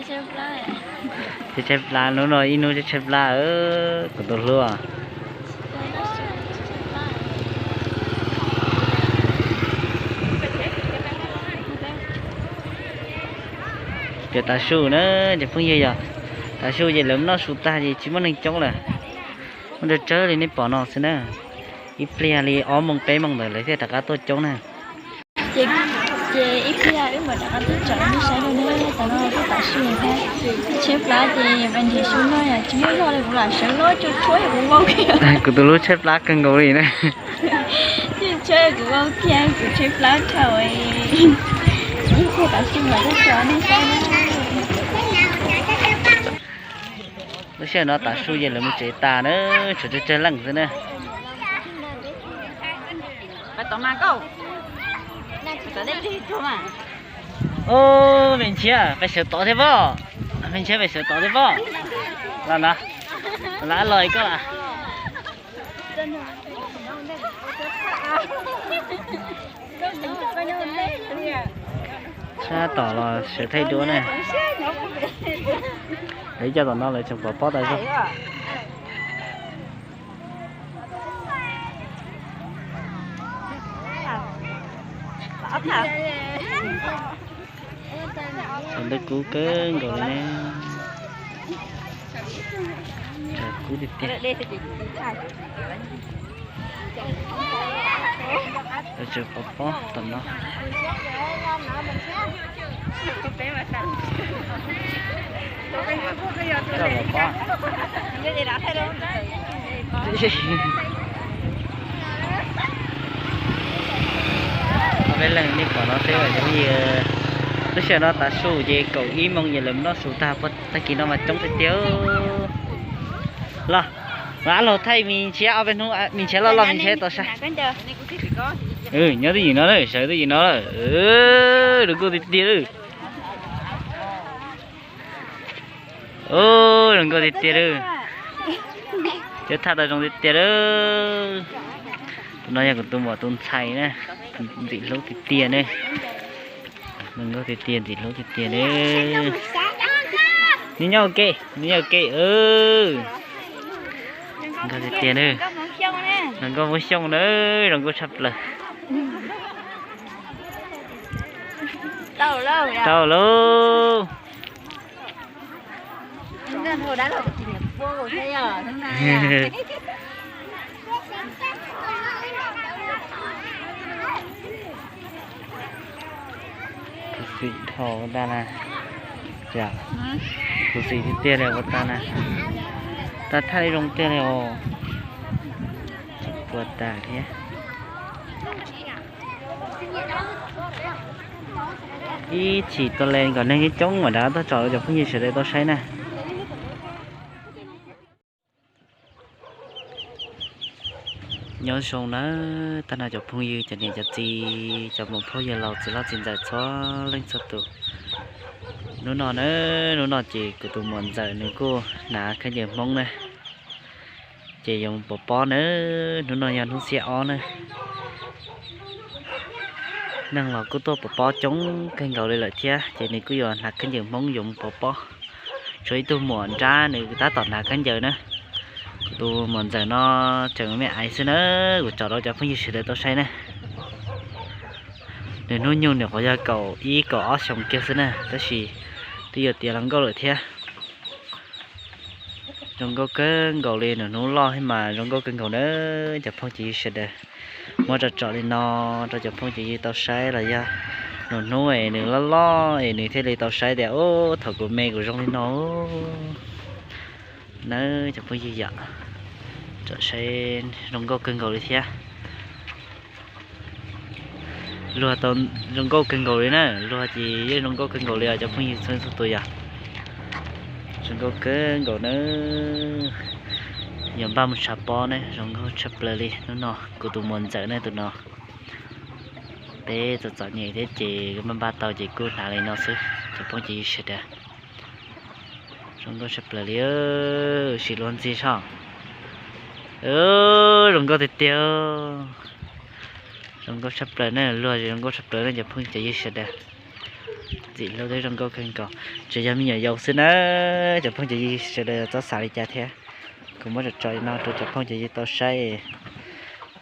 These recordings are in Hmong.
Tshaib tshaib plab, hnub no ib hnub tshaib tshaib plab, kuv tus hlub. Ces tav su na, cov phooj ywg, yog tav su ces lawv noj su tag ces tsis muaj neeg coob lawm, muaj tsawg tsawg li nej pom no xwb na. Ib pliag li ob moos peb moos ntawd lawv thiaj rov qab tuaj coob na. Ces ib pliag wb mam rov qab tuaj tsom nej saib dua ne. Tam no kuj tav su thiab, tshaib plab ces pais nrhiav su noj, yog tsis muaj zog li kuv lam sawv los tsuag tshuab yog kuv vau kiag. Kuv tus hlub tshaib plab kawg nkaus li na. Tsuag tshuab yog kuv vau kiag, kuv tshaib plab dhau. Ib pliag tav su mam tuaj tsom nej saib na. Lub sij hawm no tav su ces lawv mus tsev tas na, tshuav tsawg tsawg leej xwb na. Ub, me ntshiab, pais sawv tod thiab pob. Me ntshiab, pais sawv tod thiab pob. Los no, los los koj. Sab tom los sawv thaij duab ne. Lawv cov tom no lawv tseem pov pob tas zog. Sawv ntawm kub kawg nkaus li ne. Sawv kub tiag tiag. Lawv tseem pov pob tom no. Ob peb leeg nej pom no xwb cov phooj ywg. Lub sij hawm no tav su ces kaum ib moos ces lawv noj su tag, puag tag kis no mas coob tiag tiag. Los, los thaij me ntshiab ob peb hnub, me ntshiab loj loj, me ntshiab tau saib. Nyob twj ywm no, sawv twj ywm no. Zoo nkauj tiag tiag lawm. Zoo nkauj tiag tiag lawm. Cov thaj tau zoo tiag tiag lawm. Tus no yog kuv tus muam tus ntxhais na, ntxim hlub tiag tiag ne. Zoo nkauj tiag tiag, ntxim hlub tiag tiag ne. Nyob nyob ua ke, nyob nyob ua ke. Zoo nkauj tiag tiag na. Zoo nkauj Hmoob Xyooj na, zoo nkauj tshaj plaws. Tau lauj. Khuv xim dhau ua ntej na. Khuv xim tiag tiag li ua ntej na. Tau thaj zoo tiag li os. Tseem puas tas thiab. Ib chim tuaj li kom neeg coob coob mam rov tuaj tsom rau cov phooj ywg sawv daws tau saib na. Nyob zoo nawb, tag nrho cov phooj ywg, cov niam cov txiv, cov muam phauj yawg laus, txiv hlob txiv ntxawm txhua leej txhua tus. Hnub no na, hnub no ces kuv tus muam ntxawm nws kuj hnav khaub ncaws Hmoob na, ces yuav mus pov pob na. Hnub no yog hnub xiab ob na. Neeg los kuj tuaj pov pob coob kawg nkaus li lawm thiab, ces nws kuj yuav hnav khaub ncaws Hmoob yuav mus pov pob. Tshuav ib tug muam nrab nws tab tom hnav khaub ncaws na. Kuv tus muam ntxawm no tseem me me xwb na, kuv tsom rau cov phooj ywg sawv daws tau saib na. Nws hnub nyoog nws nyuam qhuav yog kaum ib kaum ob xyoos kiag xwb na, tab sis twb yuav tiav hluas nkauj lawm thiab. Zoo nkauj kawg nkaus li, nws hnub loj thiab mas zoo nkauj kawg nkaus na cov phooj cov ywg sawv daws. Muab tsom tsom li no rau cov phooj cov ywg tau saib los yog nws hnub es nws loj loj es nws thiaj li tau saib tias, ub, thaum kuv me kuv zoo li no nawb cov phooj ywg yom. Tsom saib zoo nkauj kawg nkaus li thiab. Luag tau zoo nkauj kawg nkaus li na, luag ces yeej zoo nkauj kawg nkaus li os cov phooj ywg txhua txhua tus yom. Zoo nkauj kawg nkaus na. Yuav npaj mus tshav pob ne, zoo nkauj tshaj plaws li. Hnub no kuv tus muam ntxawm ne, tus no peb txom txom nyem thiab ces npaj npaj tau ces kuj hnav li no xwb cov phooj cov ywg sawv daws. Zoo nkauj tshaj plaws li, sim luag ntxhi soj. Zoo nkauj tiag tiag. Zoo nkauj tshaj plaws na, luag zoo nkauj tshaj plaws na cov phooj cov ywg sawv daws. Ntxim hlub thiab zoo nkauj kawg nkaus, tsuas yog me nyuam yaus xwb na. Cov phooj cov ywg sawv daws txhob xav li cas thiab, kuv muab tso tso li no rau cov phooj cov ywg tau saib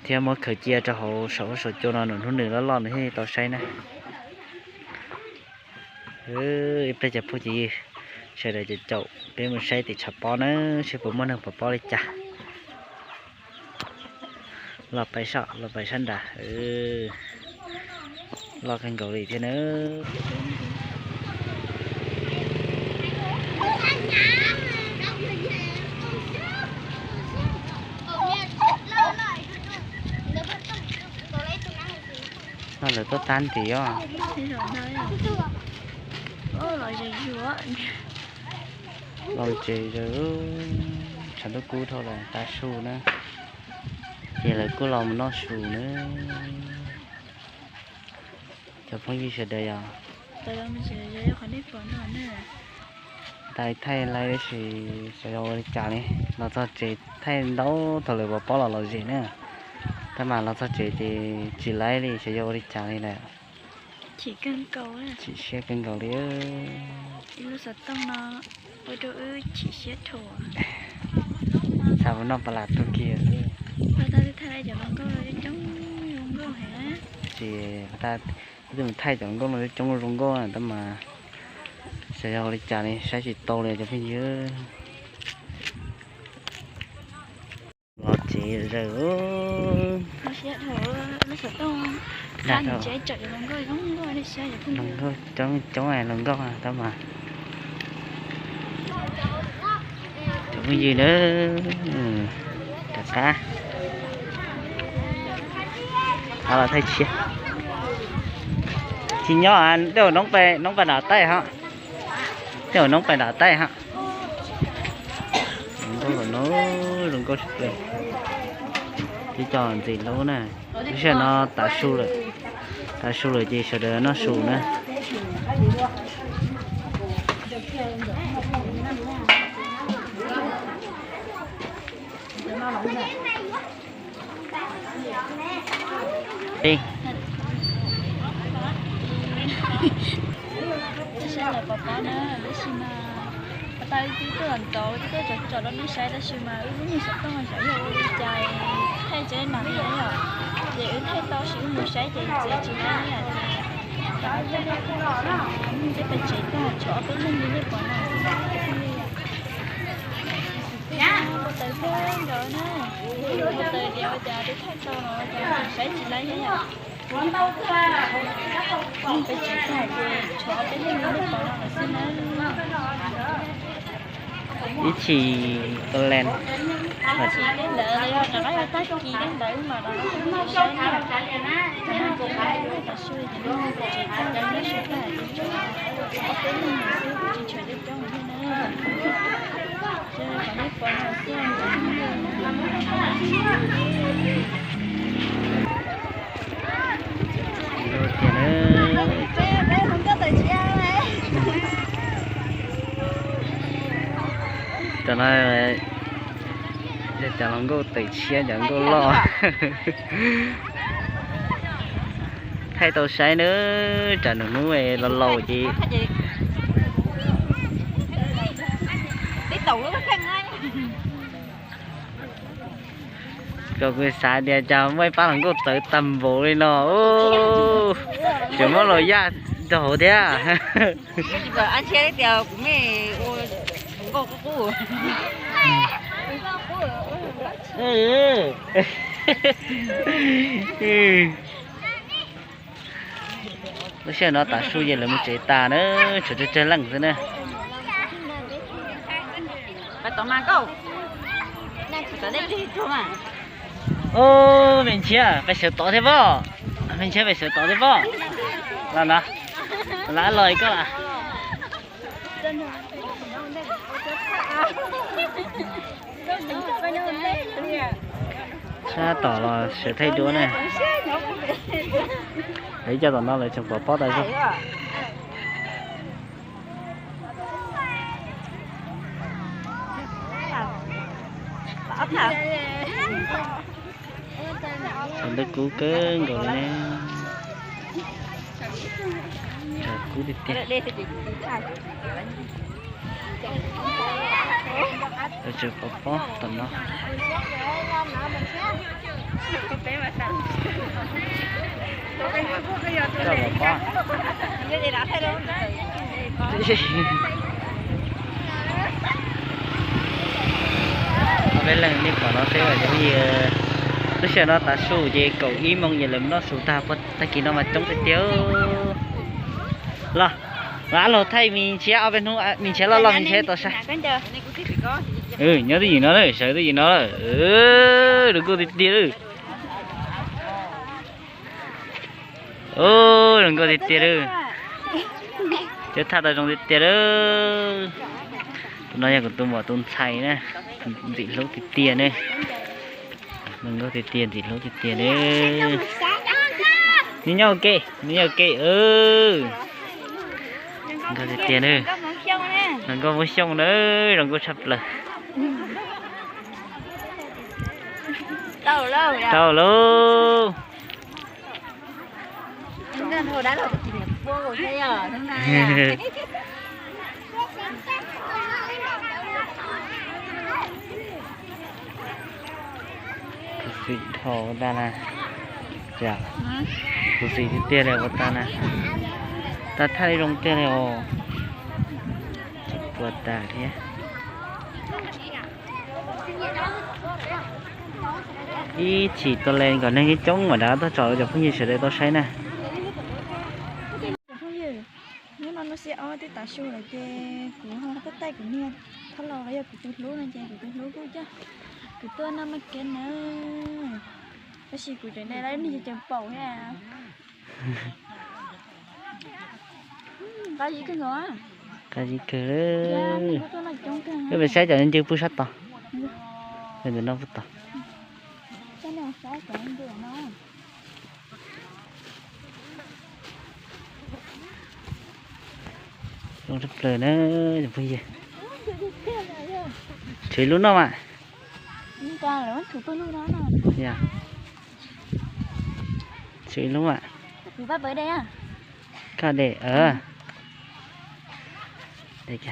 thiab muab khaws cia rau hauv saum huab saum cua no, nws hnub nws loj loj nws thiaj tau saib na. Ib pliag cov phooj cov ywg sawv daws caum caum peb mus saib tim tshav pob na, seb puas muaj neeg pov pob li cas. Los pais sab, los pais sab nrad, loj kawg nkaus li thiab na. No lawv tuaj tab nti os. Los tsev, tshav ntuj kub dhau lawm, tav su na, ces lawv kuj los mus noj su na. Cov phooj ywg sawv daws yog tais thaij laib tab sis xyov yog ua li cas li, los txog tsev thaij ntau thaum lawv pov pob los lom zem na, tab mas los txog tsev ces tsis laib li, xyov yog ua li cas li lawm. Chim siab kawg nkaus li. Xav mus noj pas las tug kiag xwb. Ces tus mus thaij cov hluas nkauj no coob zoo nkauj na tab mas xyov yog ua li cas li, saib tsis tau li cov phooj ywg. Los tsev zawm. Hluas nkauj coob coob hluas nkauj tab mas. Cov phooj ywg na, rov qab los thaij tshiab. Tsis nyob, tej zaum noob pais dam taij hos. Tej zaum noob pais dam taij hos. Zoo nkauj, zoo nkauj tshaj plaws. Tib co ntxim hlub na. Lub sij hawm no tav su lawm, tav su lawm ces sawv daws noj su na. Saib lawv pov pob na, tab sis mas pas tas wb twb tuaj los ntxov, wb twb tuaj tsom tsom rau nej saib, tab sis mas wb lub niag xov tooj xyov yog ua li cas thaij tsis tau li yom. Ces wb thaij tau sis wb mus saib ces txiav tsis laib yom, ces kom nej pab thaij, peb pais tsev tag tshuav ob peb leeg li nej pom no xwb. Npau taws kawg nkaus na, npau taws tias ua cas twb thaij tau los cas saib tsis laib thiab yom. Peb tsev tag ces tshuav ob peb leeg li nej pom no lawm xwb na. Ib chim len, ib chim tej ntawd los yog rov qab yog tag kis tej ntawd mas rov qab saib na. Tam sim no ces wb tsev tag lawm, wb saib tag ces tshuav ob peb leeg xwb, kuj tsis tshuav coob coob thiab na. Ces kom nej pom no xwb. Cov no yog cov hluas nkauj tawm tshiab, cov nkauj loj. Thaij tau saib na, tsam nws hnub laus laus ces Koj kuj xav tias cas muaj ib pab hluas nkauj txawv tag npaum li no, tseem muab los yaj rau hauv thiab. Lub sij hawm no tav su ces lawv mus tsev tas na, tshuav tsawg tsawg leej xwb na. Ub, me ntxhiab, pais sawv tod thiab pob. Me ntxhiab, pais sawv tod thiab pob. Los no, los los koj. Sab tom los sawv thaij duab na. Lawv cov tom no lawv tseem pov pob tas zog. Tshav ntuj kub kawg nkaus li ne. Tshav kub tiag tiag. Tshav pob pob tom no. Coj los pob. Ob peb leeg nej pom no xwb cov phooj ywg. Lub sij hawm no tav su ces kaum ib moos ces lawv noj su tag, tag kis no mas coob tiag tiag. Los, los ab laug thaij me ntshiab ob peb hnub, me ntshiab loj loj me ntshiab tau saib. Nyob twj ywm no lawm, sawv twj ywm no lawm. Zoo nkauj tiag tiag lawm. Zoo nkauj tiag tiag lawm. Cov thaj tau zoo tiag tiag lawm. Tus no yog kuv tus muam tus ntxhais na, ntxim hlub tiag tiag ne. Zoo nkauj tiag tiag, ntxim hlub tiag tiag ne. Nws nyob ua ke, nws nyob ua ke. Zoo nkauj tiag tiag na. Zoo nkauj Hmoob Xyooj na, zoo nkauj tshaj plaws. Tau lauj. Khuv xim dhau tas na. Khuv xim tiag tiag li ua tas na. Tas thaj zoo tiag li os. Tsis puas tas thiab. Ib chim tuaj li kom neeg coob coob mam rov toj tsom rau cov phooj ywg sawv daws tau saib na. Phooj ywg, hnub no hnub xiab ob twb tav su lawm ces kuv ho tuaj taij kuv niag thab laus los yog kuv tus hlub no ces kuv tus hlub kuj coj kuv tuaj noj maj keb na. Tab sis kuv tseem de lawv niag ces tseem paum thiab. Qab zib kawg nkaus. Qab zib kawg. Wb pem saib cov ncw pw sab tod. Ntawm no pw tod. Zoo tshaj plaws na cov phooj ywg. Tshwv ib lub noj mas. Tshwv ib lub mas. Koj de. Tsis txaj.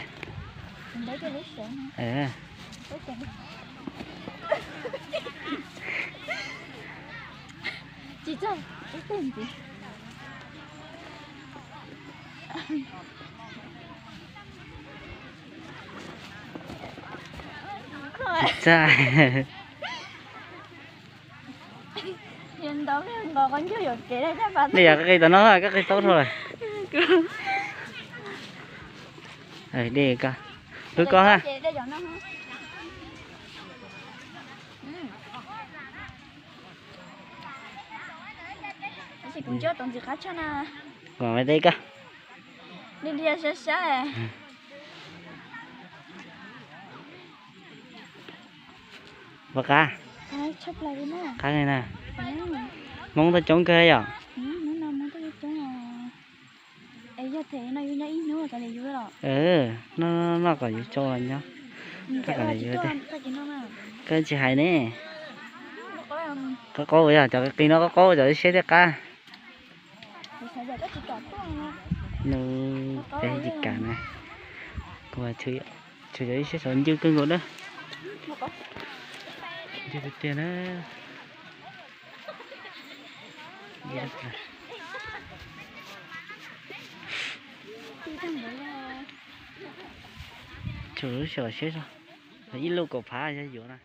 Nej yog koj qis tom no, koj qis taub dhau lawm. Dej koj, hlub koj ha. Kom me teb koj. Puas qab? Qab li na. Hmoob tuaj coob kawg yom. Noj noj kom yuav tsau los nyob. Koj tsis hais ne. Qaub qaub yog cov qis no qaub qaub cov siab thiaj qab. Nws peb tsis kam na. Kuv tshwm cov ib siab saum ncw kawg nkaus na. Ncw tiag tiag na. Tshwm lub siab saum siab, ib lub kaum phav yog yuav na.